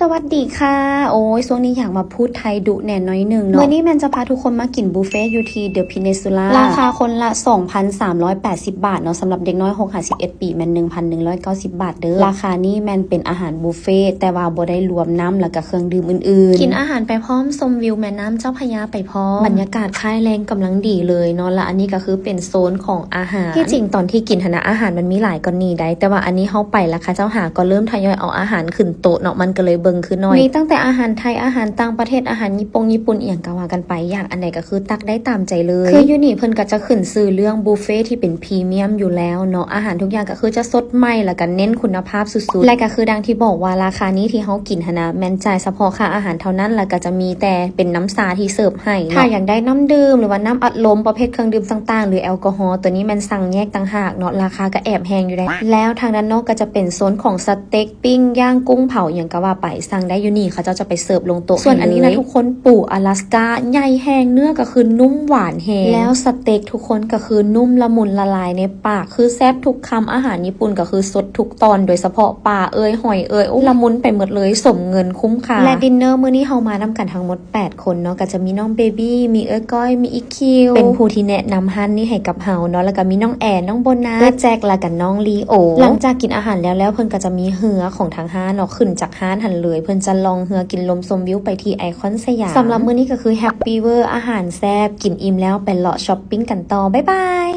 ສະຫວັດດີຄ່ະ ໂອ້ຍ ຊ່ວງນີ້ຢາກມາພູດໄທດຸແດ່ໜ້ອຍໜຶ່ງເນາະ. ມື້ນີ້ແມ່ນຈະພາທຸກຄົນມາກິນບຸບເຟຢູ່ທີ່ The Peninsula ລາຄາຄົນລະ ສອງພັນສາມຮ້ອຍແປດສິບບາດເນາະ, ສຳລັບເດັກນ້ອຍ ຫົກຫາສິບເອັດປີ ແມ່ນ ໜຶ່ງພັນໜຶ່ງຮ້ອຍເກົ້າສິບບາດເດີ. ລາຄານີ້ແມ່ນເປັນອາຫານບຸບເຟ ແຕ່ວ່າບໍ່ໄດ້ລວມນ້ຳ ແລ້ວກະເຄື່ອງດື່ມອື່ນໆ. ກິນອາຫານໄປພ້ອມ ຊົມວິວແມ່ນ້ຳເຈົ້າພະຍາໄປພ້ອມ. ບັນຍາກາດຄ້າຍແລງກຳລັງດີເລີຍເນາະ, ແລະ ອັນນີ້ກະຄືເປັນໂຊນຂອງອາຫານ. ທີ່ຈິງຕອນທີ່ກິນຫັ້ນນະ ອາຫານມັນມີຫຼາຍກວ່ານີ້ໃດ໋, ແຕ່ວ່າອັນນີ້ເຮົາໄປ ແລ້ວເຂົາເຈົ້າຫາກໍເລີ່ມທະຍອຍເອົາອາຫານຂຶ້ນໂຕະເນາະ, ມັນກໍເລີຍເບິ່ງຄືໜ້ອຍ. ມີຕັ້ງແຕ່ອາຫານໄທ, ອາຫານຕ່າງປະເທດ, ອາຫານຍີ່ປຸ່ງ, ຍີ່ປຸ່ນ ອີ່ຫຍັງກໍວ່າກັນໄປ, ຢາກອັນໃດກໍຄືຕັກໄດ້ຕາມໃຈເລີຍ. ຄືຢູ່ນີ້ເພິ່ນກໍຈະຂຶ້ນຊື່ເລື່ອງບຸບເຟທີ່ເປັນພຣີມຽມຢູ່ແລ້ວເນາະ, ອາຫານທຸກຢ່າງກໍຄືຈະສົດໃໝ່ ແລ້ວກໍເນັ້ນຄຸນນະພາບສຸດໆ. ແລະ ກໍຄືດັ່ງທີ່ບອກວ່າລາຄານີ້ທີ່ເຮົາກິນຫັ້ນນະ ແມ່ນຈ່າຍສະເພາະຄ່າອາຫານເທົ່ານັ້ນ, ແລ້ວກໍຈະມີແຕ່ເປັນນ້ຳຊາທີ່ເສີບໃຫ້ເນາະ. ຖ້າຢາກໄດ້ນ້ຳດື່ມ ຫຼືວ່ານ້ຳອັດລົມ ປະເພດເຄື່ອງດື່ມຕ່າງໆ ຫຼືແອລກໍຮໍ ຕົວນີ້ແມ່ນສັ່ງແຍກຕ່າງຫາກເນາະ, ລາຄາກໍແອບແຮງຢູ່ໃດ໋. ແລ້ວທາງດ້ານນອກກໍຈະເປັນໂຊນຂອງສະເຕັກ ປີ້ງ ຍ່າງ ກຸ້ງເຜົາ ຫຍັງກໍວ່າໄປ, ສັ່ງໄດ້ຢູ່ນີ້ ເຂົາເຈົ້າຈະໄປເສີບລົງໂຕະ. ສ່ວນອັນນີ້ນະ ໃຫ້ເລີຍ ທຸກຄົນ ປູອາລາສກາ ໃຫຍ່ແຮງ, ເນື້ອກໍຄືນຸ້ມຫວານແຮງ, ແລ້ວສະເຕັກທຸກຄົນກໍຄືນຸ້ມລະມຸນລະລາຍໃນປາກ, ຄືແຊບທຸກຄຳ. ອາຫານຍີ່ປຸ່ນກໍຄືສົດທຸກຕອນ, ໂດຍສະເພາະປາເອີຍ ຫອຍເອີຍ, ໂອ້ ລະມຸນໄປໝົດເລີຍ, ສົມເງິນຄຸ້ມຄ່າ. ແລະ ດິນເນີມື້ນີ້ເຮົາມານຳກັນທັງໝົດແປດຄົນເນາະ, ກໍຈະມີນ້ອງເບບີ້ ມີເອື້ອຍກ້ອຍ ມີອີຄິວ ເປັນຜູ້ທີ່ແນະນຳຮ້ານນີ້ໃຫ້ກັບເຮົາເນາະ, ແລ້ວກໍມີນ້ອງແອນ ນ້ອງໂບນັສ ເອື້ອຍແຈັກ ແລ້ວກໍນ້ອງລີໂອ. ຫຼັງຈາກກິນອາຫານແລ້ວໆ ເພິ່ນກໍຈະມີເຮືອຂອງທາງຮ້ານເນາະ ຂຶ້ນຈາກຮ້ານຫັ້ນເລີຍ, ເພິ່ນຈະລ່ອງເຮືອກິນລົມຊົມວິວໄປທີ່ໄອຄອນສະຫຍາມ. ສຳລັບມື້ນີ້ກໍຄືແຮັບປີ້ເວີ ອາຫານແຊບ, ກິນອີ່ມແລ້ວໄປເລາະຊັອບປິງກັນຕໍ່. ບາຍບາຍ.